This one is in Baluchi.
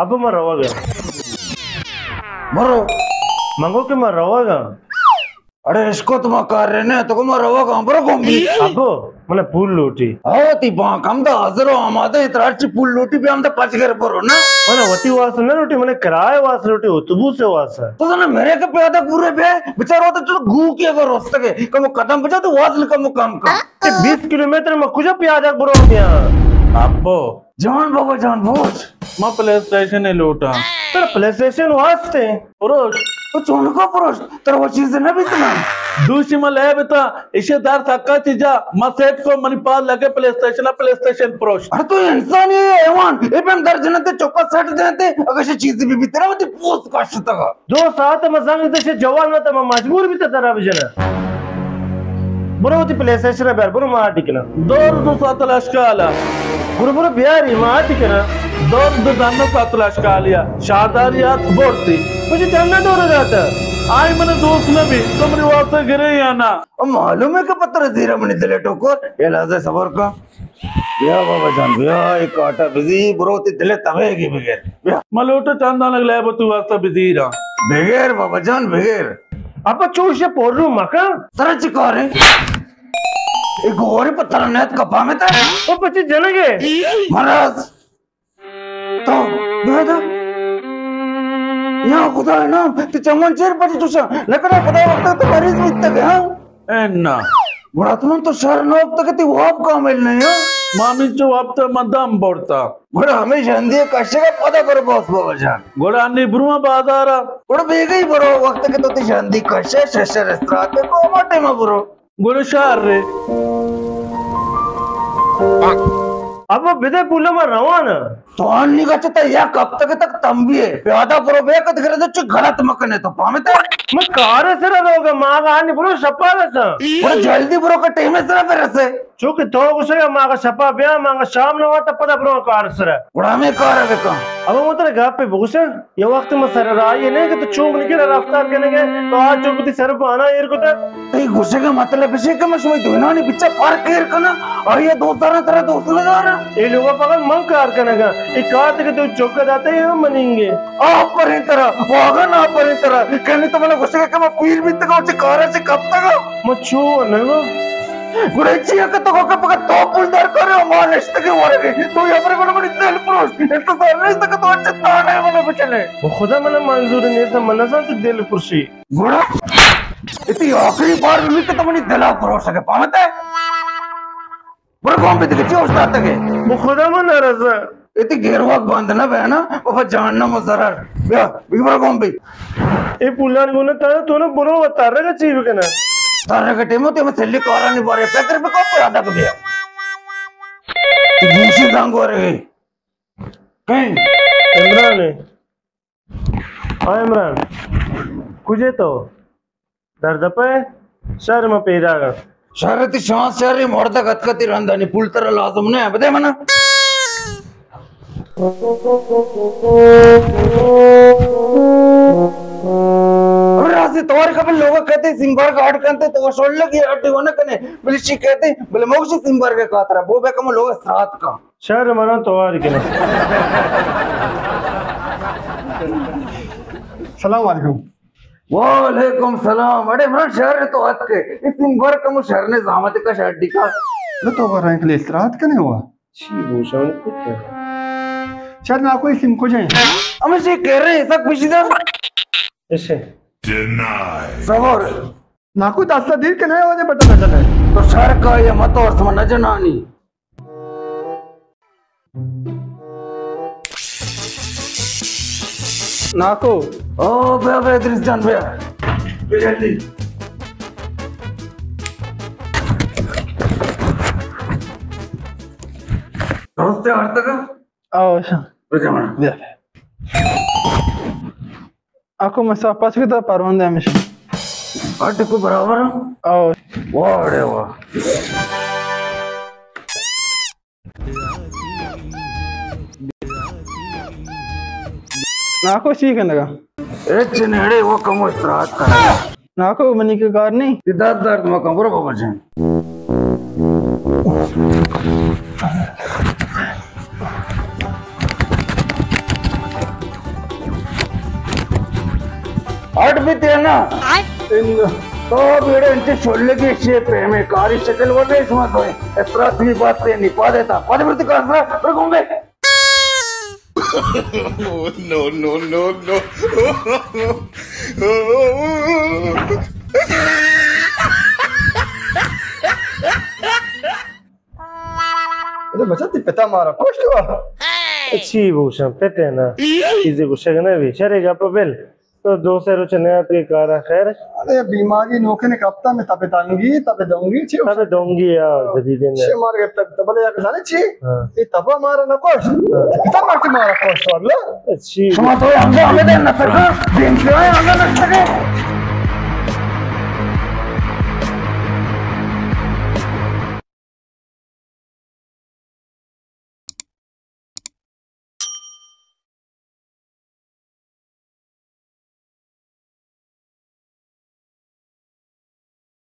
ابو، من روگا۔ برو۔ من گو کہ من روگا۔ اڑے اشکو تو ما کار رہنے، تو کو ما روگا، برو گومبی۔ ابو، من پول لوٹی۔ او، تی بانک ہم دا حاضر و آمادہ ہے، ترا ہرچی پول لوٹی بیا ہم دا پچ گر برو نا۔ من وتی واس نہ لوٹی، من کرائے واس لوٹی، اتوبوس واس۔ تو زانے میرے کے پیادہ پورے بے، بچارو تو چلو گو کے اگر رستگے، کمو قدم بچا تو وزن کمو کم کم۔ تے بیست کلومیٹر ما کجا پیادگ برو بیا؟ ابو۔ جان بابا جان، بوش۔ ما پلے اسٹیشن ء لوٹاں۔ ترا پلے اسٹیشن واسطے؟ پروش۔ تو چونکا پروش؟ ترا وہ چیز نہ بیتنا۔ دوشی ما لے بیتا، ایشی در سکا چی جا، ما سیٹ کو منی پاس لگے پلے اسٹیشن، پلے اسٹیشن پروش۔ ارے تو انسانی ہے حیوان، اے پہ ہم در جنتے چوکا سیٹ دیتے، اگر شی چیز بھی بیتنا، وہ تی پوست کاشتگا۔ دو ساعت ما زنگ دے، شی جواب نہ تا، ما مجبور بیتا ترا بجنا۔ برو وتی پلے اسٹیشن ء بیار، برو ما آٹی کناں۔ دور دو ساعت الاشکال۔ برو، برو بیاری، ما آٹی کناں۔ دور دو دنہ ساعت الاشکال یا شارداری آت بورتی۔ مجھے دنہ دور داتا۔ آئی من دوست نہ بی، تو منی واسطہ گرے یا نا؟ او معلوم ہے کہ پتر زیرا منی دلے ٹوکر، یہ لحظہ صبر کا۔ بیا بابا جان، بیا، اے کاٹا بزی، برو تی دل تبے گی بگر۔ بیا۔ ما لوٹو چاندانک لیب تو واسطہ بزیراں۔ بگر بابا جان، بگر۔ ابا چوش پورو مکن۔ ترا چی کار ہے؟ اے گوری پتر نیت کپا میں تا۔ او پچی جنگے۔ مرض۔ تو بیا دا۔ یا خدا نام، تی چمن چیر پچی چوشا۔ نکنا خدا وقت تو مریض بیتگ، ہاں؟ اے نا۔ گڑا تو من تو شر نہ وپتگ کہ تی واب کامل نہیں ہو۔ مامی چو وپت من دم برتا۔ گڑا ہمیں ژندی کشگا پدا برو باس بابا جان۔ گڑا انی برو بازارا۔ گڑا بیگئی برو وقت کہ تو تی ژندی کشے ششر استراحت کو ما ٹیما برو۔ گڑا شہر رے۔ ابا بدے پولا ما روان۔ تو آنی گچ تا یک ہفتگ تک تنبیہ۔ پیادہ برو بے کت گرے تو چی غلط مکنے تو پامتے۔ من کار سر روگا ماگا آنی برو شپا رسا۔ برو جلدی برو کہ ٹیم سر پہ رسے۔ چونکہ تو گوشے ماگا شپا بیا ماگا شام نہ واتا پدا برو کار سر۔ گڑا ہمیں کار بکن۔ ابا من ترا گپ بگوشاں۔ یہ وقت ما سر راہی نہیں کہ تو چونک نکل رفتار کرنے گے تو آج چونک تی سر پانا ایر کتا۔ تئی گوشگ ء مطلب اش کہ من شمئے دوئینانی بچ ء فرق ایر کناں؟ آئی ء دوست داراں ترا دوست نہ داراں؟ اے لوگ ء فقط من کار کنگ ء، اے کار تک تو چک ء داتگ ئے ہم منیگ ئے۔ آپرین ترا، واگن آپرین ترا، کنے تو من ء گوشگ ء کہ من پیر بیتگ آں، چہ کار ء چہ کپتگ آں۔ من چو نہ گوں۔ گڑا چیا کہ تو گوں کہ پکا تو پول درکار ئے، ما نشتگ ء ورگ ء۔ تو یا پر گڑا منی دل پروش، انتظار نیست کہ تو اچ تانے من ء بچنے۔ خدا من ء منظور نیست، من نہ زانت دل پروشی۔ گڑا اتی آخری بار بھی کہ تو منی دلا پروشگ ء پامت ئے۔ برو گوں بی دگہ چی اوشتاتگ ئے؟ بہ خدا من ناراض آں۔ اتی گیروک بند نہ بہ نا، بابا جان نہ مزرر۔ بیا، بی برو گوں بی۔ اے پولان گونا تا تو نہ برو و تارگ چی بکنا؟ تارگ ٹیمو تے میں سلی کارانی بارے فکر بکو پر ادب بیا۔ گوشی زنگ ورگی۔ کہیں؟ عمران ہے۔ ہاں عمران، کجے تو؟ در دپے؟ شہر ما پیداگا۔ شہر تی شانس شہر مردگ اتکتی رندانی پول ترا لازم نہ بدے منا۔ ابے رازی توار قبل لوگ کہتے سنگار گاڑ کنتے تو شول لگی اڈی ہونا کنے بلشی کہتے بلے موگشی سنگار کے خاطر بو بے کم لوگ سرات کا۔ شہر مراں توار کناں۔ سلام علیکم۔ وعلیکم سلام۔ اڑے عمران شہر تو اتکے۔ اس دن بر کمو شہر نے زحمت کا شہر ڈکا۔ نہ تو بر رنگ لے استراحت کنے ہوا۔ چی بوشان کتے؟ شہر ناکو اس دن کجے؟ ہمیں سے کہہ رہے ہیں، سب کچھ ادھر۔ اسے۔ صبر۔ ناکو دستا دیر کنے ہوا دے بٹن نہ چلے۔ تو شہر کا یہ مت اور سمجھ نہ جنانی۔ ناکو۔ او، بیا، بیا، ادریس جان، بیا۔ بیا جلدی۔ درست ہے، ہر تک؟ آؤ، شا۔ بیا، جمع۔ بیا۔ آکو میں سا پاس کی تو پرواندہ ہمیشہ۔ اٹ کو برابر ہے؟ آؤ۔ واہ رے واہ۔ ناکو چی کنگا؟ اچ نیڑے وہ کمو استراحت کرنا۔ ناکو منی کے کار نہیں۔ یہ درد درد مکن، برو بابا جان۔ ہٹ بیتے نا۔ ان تو بیڑے انچے شلگی شے پیمے کاری شکل ورنے شما تو افراط بھی بات تے نپادے تا۔ پد برتی کار پر گنگے۔ No, no, no, no. ارے بچا، تئی پتا مارا کشت وا۔ چی بوشاں، پتے نا۔ چیزے گوشگ نہ بی۔ شرے گپ بل۔ تو دو سے روچ نیاتکے کارا خیر؟ ارے بیماری نوکے نے کپتا، میں تپے تنگی، تپے دونگی، چی؟ تپے دونگی، آ، جدیدیں۔ چی مار گپتا، بلے یک زانے چی؟ ہاں۔ اے تپا مارا نہ کشت۔ ہاں۔ پتا مارا کشت واللہ۔ چی؟ شما تو انگا ہمیں دے نہ سکا، دین کے آئے انگا نہ سکے۔